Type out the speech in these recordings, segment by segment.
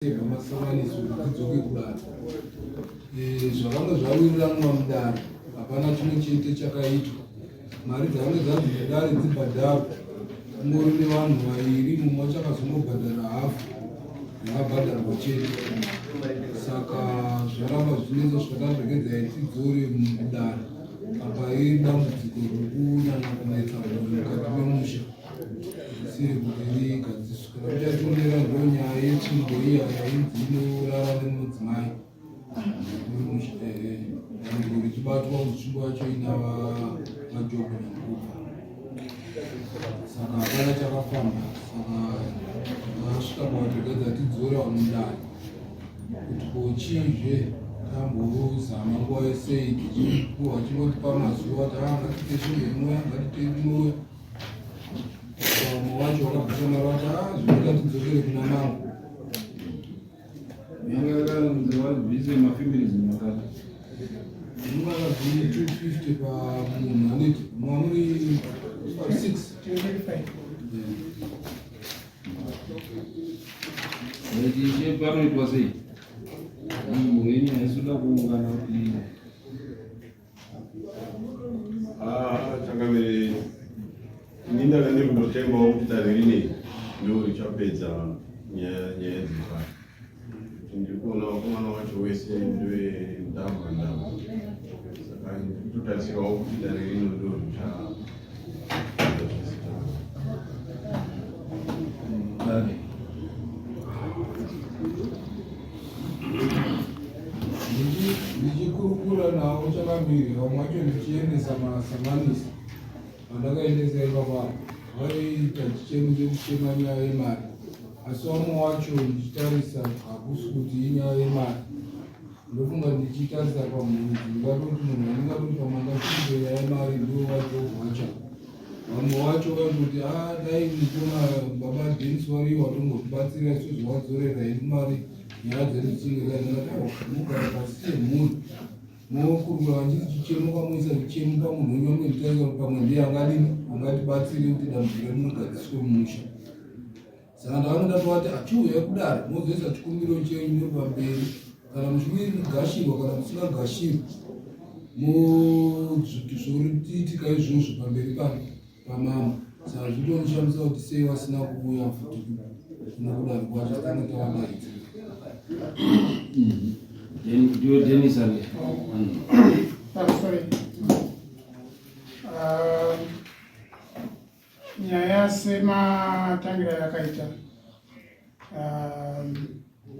Masanganiso kuti tidzoke kudare. Eh, zvakanga zvawiriranwa mudare hapana chimwe chete chakaitwa. Mari dzakanga dzanzi nedare dzibhadharwe kungori nevanhu vairi, mumwe wacho akazongobhadhara hafu yakabhadharwa chete. Saka zvaramba zvichinetsa kusvika taregedzai tidzore mudare. Apa iri dambudziko riri kunyanya kunetsa mhuri mukati memusha. Risiri kuti rigadziswe. Kana muchatondera ndonyaya yetsvimbo iya yainzi inorara nemudzimai. Dambudziko richibatwa kuti tsvimbo yacho ina vaJob Nyamukupa. Saka hapana chakafamba. Saka tasvika pavatogadza tidzora mudare kuti ko chiizve tambozama nguva yese iyi tichipuwa chingotipa mazuva kuti haa ngatite tsvimbo inouya ngatite inouya. Vamwe wacho wakabvisa mari vati haa zvinoita tidzokere kuna mambo. Yanga yakanzi vabvise mafamilies makati. Munhu akabvisa 250 pamunhu aneti mamuri 6. Eti ishe panoitwa sei? Mhuri yenyu haisi kuda kuungana kuti Ah, changamire ini ndanga ndiri kumbotembawo kuti dare rinei ndo richapedza nyaya nyaya dzepano kuti ndiri kuona vakomana wacho wese ndewendamba ndamba saka ndiri kutotarisirawo kuti dare rino ndo richapedza zvese. Dare. Ndichikurukura navo chakamiri vamwe vacho ndichiendesa masamanisi vandakaendesa ipapa vaiita chichemo chekuchema nyaya yemari asi vamwe wacho ndichitarisa hakusi kuti inyaya yemari ndofunga ndichitarisa pamhuri ndingatoti munhu andingatoti pamwe angashuvire nyaya yemari ndiwo vaJobho vacho vamwe vacho vaitoti a ah, dai mukoma baba Denis variwo vatombotibatsira isusu vadzorera hedu mari nyaya dzedu dzinge ndingati mugara pasi semhuri mokurukura vachiti chichemo kamuisa chichemo pamunhu wenyu amwe nditarisa kuti pamwe ndiye angadini angatibatsire kuti dambudziko redu rigadziswe mumusha. Saka ndakanga ndatovati achiuya kudare mozoisa chikumbiro chenyu muri pamberi kana muchigashirwa kana musingagashirwi mozvoriitika izvozvo pamberi pano pamama. Saka zvitonishamisa kuti sei vasina kuuya futi kuno kudare kwacho tanga tavadaidza. Ndiwe Dennis ane. I'm sorry. Nyaya sematangira yakaita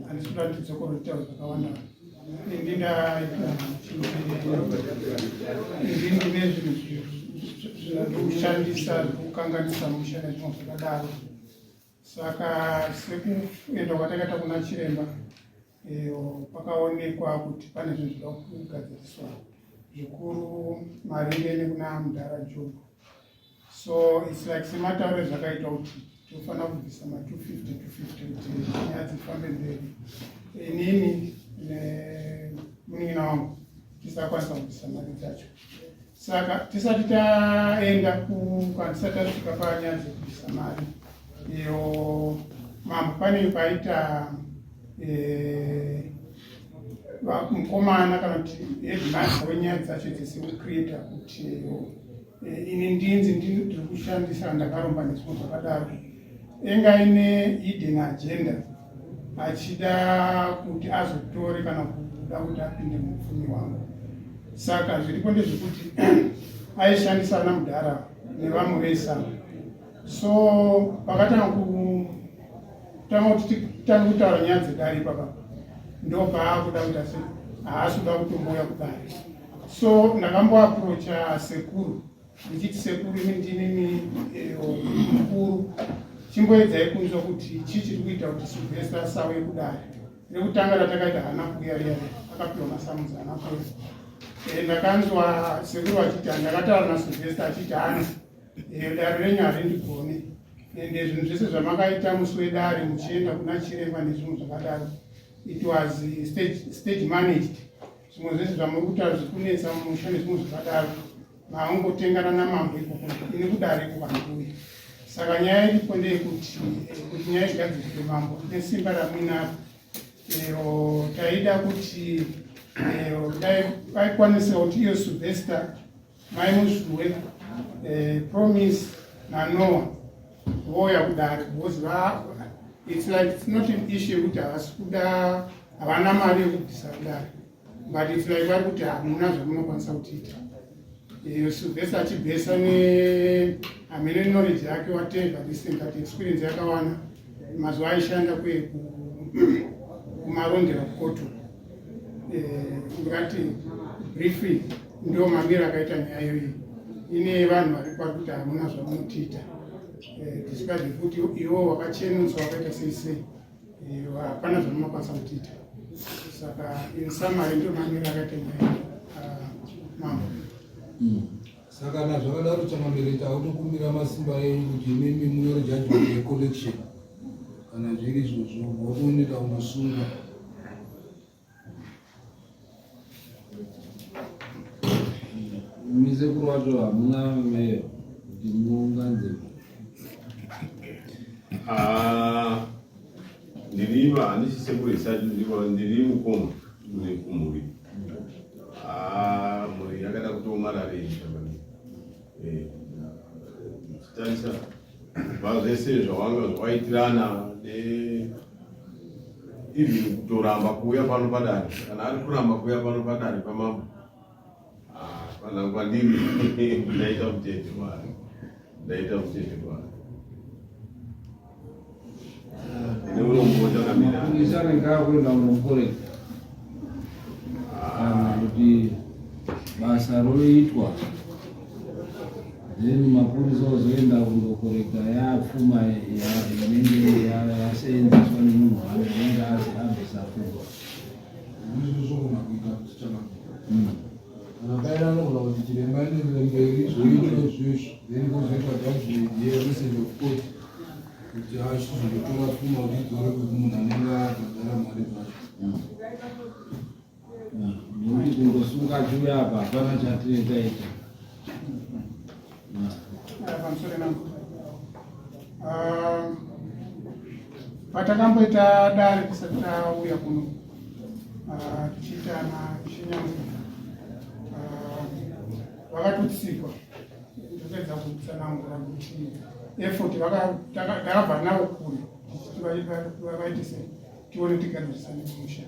handisi kuda ndidzokorore kutaura zvakawanda. Ini ndaita ini ndine zvinhu zvinodikushandisa zvikukanganisa musha nezvimwe zvakadaro. Saka sekuenda kwatakaita kuna chiremba pakaonekwa kuti pane zvinhu zvinoda kugadziriswa zvikuru maringe nekuna mudhara Job. So it's like sematauro ezvakaitwa kuti tofanira kubvisa ma 250 250 kuti nyaya dzifambe mberi. Inini nemunin'ina wangu tisakwanisa kubvisa mari dzacho. Saka tisati taenda kana tisati tasvika panyaya dzekubvisa mari iyo mambo pane paita eh, mukomana kana kuti headmaster wenyaya dzacho dzese kucreata kuti Eh, ini ndinzi ndiri kushandisa ndakaromba nezvimwe zvakadaro enga ine hidden agenda achida kuti azotore kana kuda kuti apinde mupfumi wangu saka zviripo ndezvekuti aishandisa ana mudhara nevamwe vese so pakatanga kutanga kuti titange kutaura nyaya dzedare ipapa ndopaakuda kuita se haasi kuda kutombouya kudare. So ndakamboaprocha sekuru ndichiti sekuru imi ndinini eh, mukuru chimboedzai kunzwa kuti chii chiri kuita kuti Sylvester asauye kudare. Rekutanga ratakaita haana kuuya riya akapiwa masamuzi haana kuuya. Eh, ndakanzwa sekuru vachiti ndakataura naSylvester achiti haana eh, dare renyu harindigoni ende zvinhu zvese zvamakaita musi wedare muchienda kuna chiremba nezvimwe zvakadaro it was stage managed Zvimwe zvese zvamuri kutaura zvikunetsa mumusha nezvimwe zvakadaro maangotengana namambo ikoko ini kudare kuvanduya. Saka nyaya iripo ndeyekuti eh, kuti nyaya igadzirike mambo nesimba ramuinaro Ero taida kuti dai vaikwanisa kuti iyo Sylvester mai Muzvuwe eh, Promise naNoah vouya kudare because va it's like it's not an issue yekuti havasi kuda havana mari yekubvisa kudare but it's like vari kuti hamuna zvamunokwanisa kutiita eh, Sylvester achibhesa ne hamene knowledge yake whatever this thing that experience yakawana mazuva aishanda kuye kumarondera kukoto eh, ndikati briefly ndio mamiro akaita nyaya iyoyi ine vanhu vari kwari kuti hamuna zvamunotiita eh, despite kuti iwo wakachenutswa wakaita sei sei eh, hapana zvamunokwanisa kutiita saka in summary ndio mamiro akaita nyaya ah, mambo Saka kana zvakadaro changamire takutokumbira masimba enyu kuti imimi munyore judgment yecollection kana zviri izvozvo votooneka kunosunga. Imi sekuru wacho hamuna meyo kuti muunganze. Ah, ndiriva handisi sekuru isati ndiri mukoma kumhuri Ah, mhuri yakada kutoomararei eh, tarisa kubva zvese zvawanga zvawaitirana even kutoramba kuuya pano padare kana ari kuramba kuuya pano padare pamambo ah, kana kwandiri ndaita mutete kwaari ndaita mutete kwaari Mapurisa anenge akuenda kunokorekta kana kuti basa roitwa then mapurisa ozoenda kundokorekta yapfuma inenge yaseenzeswa nemunhu anenge abvisa pfuma. Ndizvo kuita kuti chakanaka. Kana paida anogona kuti chiremba enderere mberi zvoitwa izvozvo then kozoitwa judgment yerecent of court kuti achizotora pfuma kuti idzore kumunhu anenge abhadhara mari dzacho. Nekuti kungosunga achiuya apa hapana chatinenge taita. Pamusoro nangu. Ah, patakamboita dare tisati tauya kuno ah, tichiita nachinyambo ah, vakatotsikwa ndopedza kutsanangura kuti effort takabva navo kure tichiti vaite sei tione tigadzirisane musha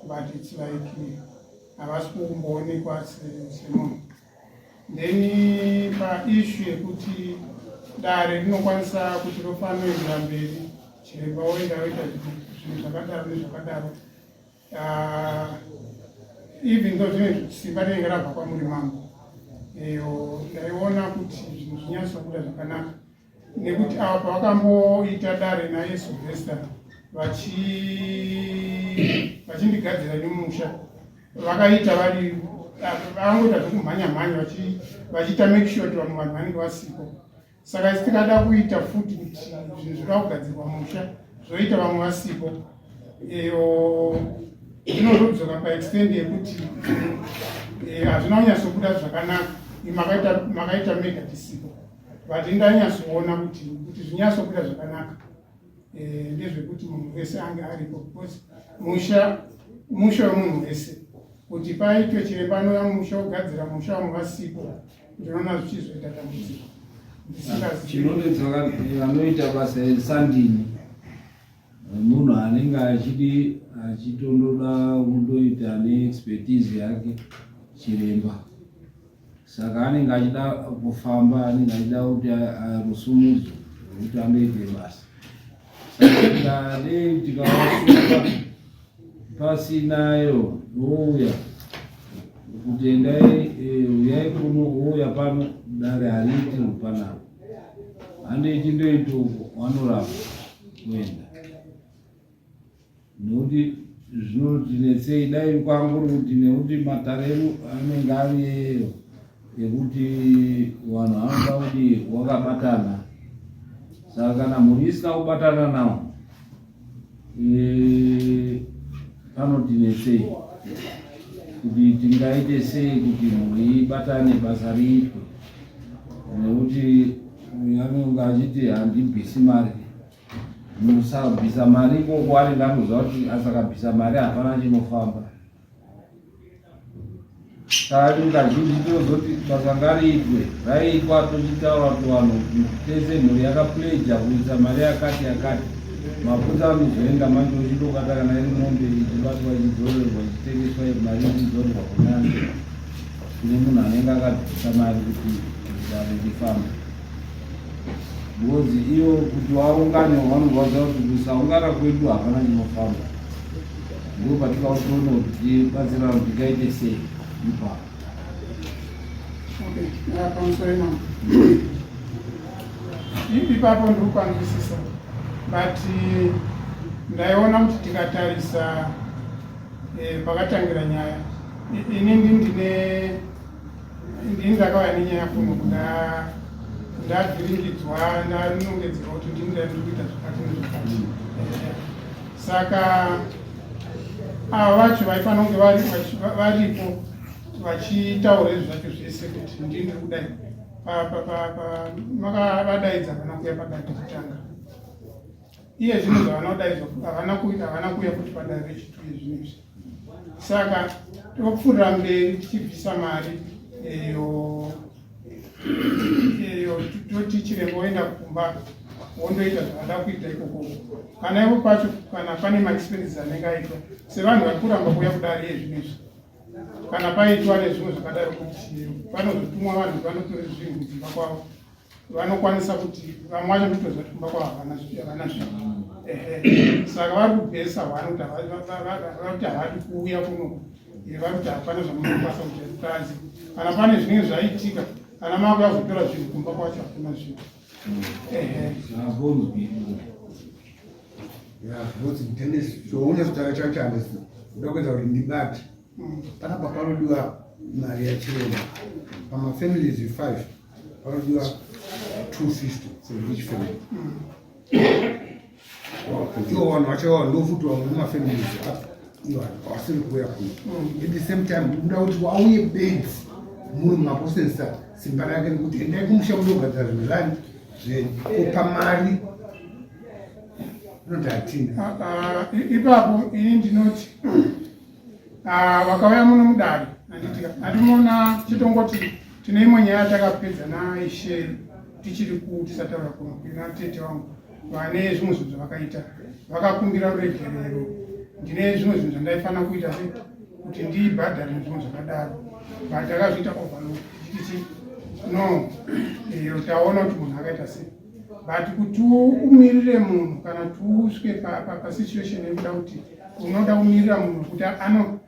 but its like havasi kumboonekwa semunhu Then paissue yekuti dare rinokwanisa kuti rofanoendera mberi chiremba woenda oita zvinhu zvakadaro nezvakadaro ah, even though zvine simba rinenge rabva kwamuri mambo eyo ndaiona kuti zvinhu zvinyatsobuda zvakanaka nekuti ava pavakamboita dare naye Sylvester vachindigadzira nemusha vakaita vari vangoita zvekumhanya mhanya vachiita make sure kuti vamwe vanhu vanenge vasipo saka isi tikada kuita futi kuti zvinhu zvinoda kugadzirwa musha zvoita vamwe vasipo iyo zvinozodzoka paextend yekuti eh, hazvina kunyatsobuda zvakanaka makaita mega tisipo but ndanyatsoona kuti kuti zvinyatsobuda zvakanaka eh, ndezvekuti munhu wese ange aripo because musha musha wemunhu wese kuti paitwe chiremba anouya musha ogadzira musha vamwe vasipo ndinoona zvichizoita dambudziko chinonetsa vanoita basa esandini munhu anenge achidi achitondoda kundoita neexpertise yake chiremba saka anenge achida kufamba anenge achida kuti rusumudzo rwekuti andoite basa saka tikadei tikavasunga pasinayo wouya kuti endai eh, uyai kuno wouya pano dare hariiti panapa handei tindoita uko wanoramba kuenda nekuti zvinotinetsei dai kwanguri kuti nekuti matare edu anenge ari eyo ekuti vanhu vanoda kuti wakabatana saka kana mhuri isina kubatana nawo e, panotinetsei kuti tingaite sei kuti mhuri ibatane basa riitwe nekuti anenge achiti handibvisi mari. Musabvisa mari ikoko anenge anoziva kuti asakabvisa mari hapana chinofamba. Saka kazhinji tinozoti basa ngariitwe, raitwa tochitaura kuti vanhu tese mhuri yakapleja kuisa mari yakati yakati. Maputsa anozoenda manje ochindokata kana iri mombe ichibatwa ichidzorerwa ichitengeswa mari ichidzorerwa kunani kune munhu anenge akabvisa mari kuti dare rifambe. Because iyo kuti waungane wanorwadza kuti kusaungana kwedu hapana chinofamba. Ndipo patikaona kuti tibatsirana kuti tikaite sei ipapo. Okay, pamusoro imamo. Ipapo ndiri kupanzwisisa but ndaiona kuti tikatarisa pakatangira nyaya ini ndine ndini ndakauya nenyaya kuno kuda ndavhiringidzwa ndanongedzerwa kuti ndini ndandiri kuita zvakati nezvakati saka ava vacho vaifanira kunge varipo vachitaura izvi zvacho zvese kuti ndini ndiri kudai makavadaidza kana kuuya padare rekutanga iye zvino zvavanodaidzwa havana kuuya kuti padare rechitu iye zvino izvi saka topfuurira mberi tichibvisa mari eyo eyo toti chiremba oenda kumba wondoita zvavada kuita ikoko kana ivo pacho kana pane maexpenses anenge aitwa sevanhu vari kuramba kuuya kudare iye zvino izvi kana paitwa nezvimwe zvakadaro kuti panozotumwa vanhu vanotore zvinhu kudzimba kwavo vanokwanisa kuti vamwe vacho ndotoziva kuti kumba kwavo havana zvinhu ehe saka vari kubhesa hwani kuti vakuti havadi kuuya kuno vari kuti hapana zvamunokwanisa kuti tanzi kana pane zvinenge zvaitika kana makuya kuzotora zvinhu kumba kwacho hakuna zvinhu ehe kuda kuedza kuti ndibate panapa panodiwa mari yachiremba pamafamilies 5 panodiwa 250 for each family iwo vanhu vacho vava ndofuti vamwe mumafamilies ivo vasiri kuuya kuno at the same time kuda kuti vauye bedzi muri mumaposesa simba rake rekuti endai kumusha kundogadzira zvinhu zvani zvenyu kupa mari inoti hatina ah, ah, ipapo ini ndinoti ah, vakauya muno mudare handitika handimona chitongoti tine imwe nyaya yatakapedza naishe tichiri kutisataura kuno kuina tete vangu vane zvimwe zvinhu zvavakaita vakakumbira ruregerero ndine zvimwe zvinhu zvandaifanira kuita se kuti ndibhadhare nezvimwe zvakadaro but takazviita overlook tichiti no iyo taona kuti munhu akaita sei but kuti umirire munhu kana kuti usvike pasituation yekuda kuti unoda kumirira munhu kuti ano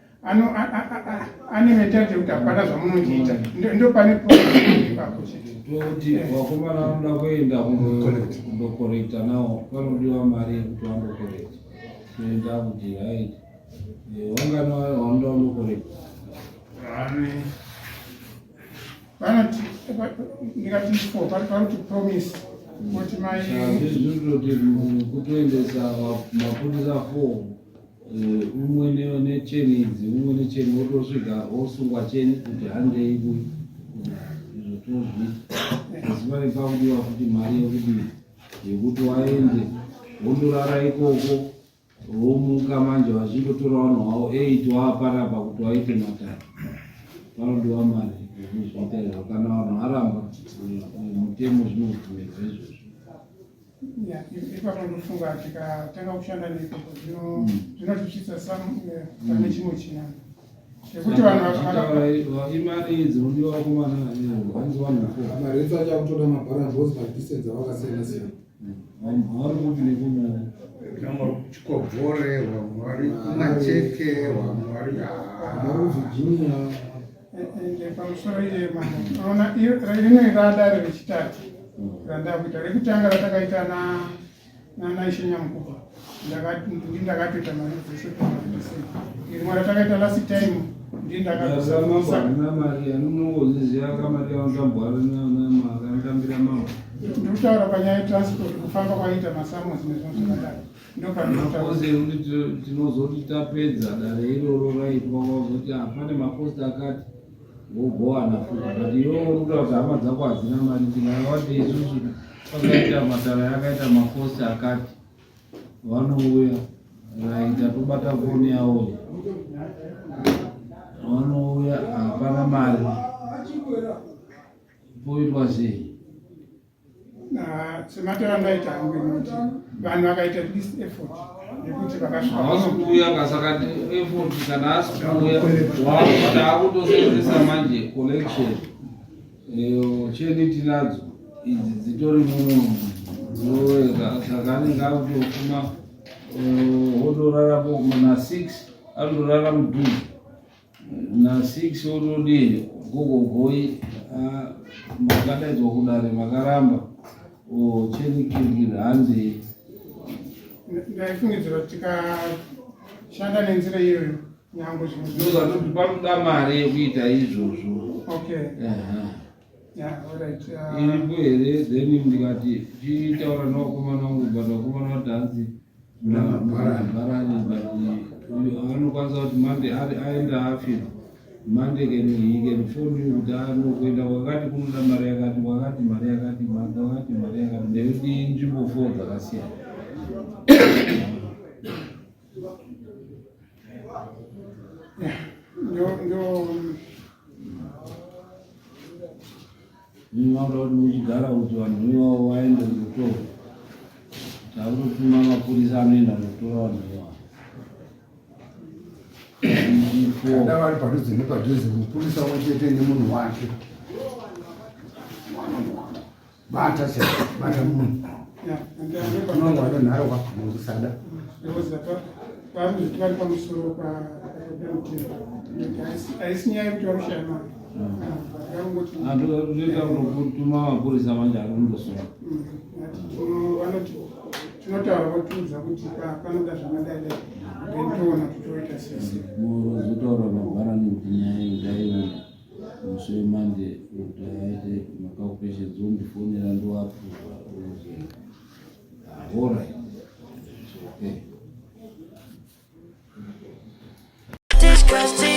ane mentality yekuti hapana zvamunondiita ndo pane problem ipapo chete toti vakomana vanoda kuenda kundokorekta nawo panodiwa mari yekuti vandokorekta toenda kuti right wangani vanoda kundokorekta Vanoti ndikati four pari pakuti promise kuti mai zvizvitoti munhu kutoendesa mapurisa four eh, umwe necheni idzi umwe necheni wotosvika wosungwa cheni kuti handei ku izvo tozviita asi pane pakudiwa futi mari yekudii yekuti waende wondorara ikoko Vomuka manje vachindotora vanhu vavo 8 waapanapa kuti waite matare. Panodiwa mari yekuzviita izvo kana vanhu varamba mutemo zvinobvumirwa izvozvo. Ipapo ndofunga tikatanga kushanda neikoko zvinotisvitsa pane chimwe chinano chekuti vanhu imari dzinodiwa vakomana hanzi vanhu four. Mari dzacho akutoda mabhara because madistance avakasiyana siyana. Vari kupi nekuno? Vamwe kuChikobvore, vamwe vari kuMacheke, vamwe vari vari kuVirginia. Ende pamusoro iye mambo, unoona rino radare rechitatu randakuita rekutanga ratakaita na nanaIshe Nyamukupa ndini ndakatoita mari dzese sei rimwe ratakaita last time ndini ndakaaana mari anonongozviziva kamari kavanotambwa kanotambira mambo ndikutaura panyaya yetransport kufamba kwaiita masamuzi nezvimwe zvakadaro ndopanmakosi ekuti tinozoti tapedza dare iroro raitwa kwazoti hapane makosti akati wogowana futi but iwe uri kutaura kuti hama dzako hadzina mari ndingavati isusu pakaita matara yakaita makosti akati. Vanouya right, tatobata foni yavo vanouya, hapana mari, poitwa sei? Sematara andaita hangu inoti vanhu vakaita least effort yekuti vakasvika Havasi kuuya kasaka effort kana asi kuuya taakutoseenzesa manje collection. Cheni tinadzo idzi dzitori muno, saka anenge akutofuma wotorarapo na 6 anotorara mudhuze na 6 wotodii gogogoi, makadaidzwa kudare makaramba, cheni kirikiri hanzi. Ndaifungidzira kuti tikashanda nenzira iyoyo nyange zvimwe ndozvatoti panoda mari yekuita izvozvo. Okay. Aha. Yeah, alright. Iripo here? Then ndikati tiitaura nevakomana vangu, but vakomana vati hanzi bharani, but uyu anokwanisa kuti Monday aenda afira Monday, can he can phone you kuti anokuenda kwakati kunoda mari yakati, kwakati mari yakati, kwakati mari yakati, ndekuti nzvimbo four dzakasiyana. Yeah, ndo Vanoda kuti muchigara kuti vanhu ivavo vaende kunotora, takutotuma mapurisa anoenda kunotora vanhu ivavo. Kada vari padhuze nepadhuze, mupurisa umwe chete nemunhu wake. Bata chete, bata munhu. Yeah, Unonga wadonharwa mukusada. Vari vari pamusoro pamutemo, haisi nyaya yekuti varushaya mari. Vakangoti Toita kutuma mapurisa manje ari kundosunga. Vanoti tinotaura votiudza kuti panoda zvakadai dai, then toona kuti toita sese. Muzotaura mabharani kuti nyaya iyi ndaiona musi weMonday kuti aite macalculations, ondifonera ndoapprova. Alright, okay. Disgusting.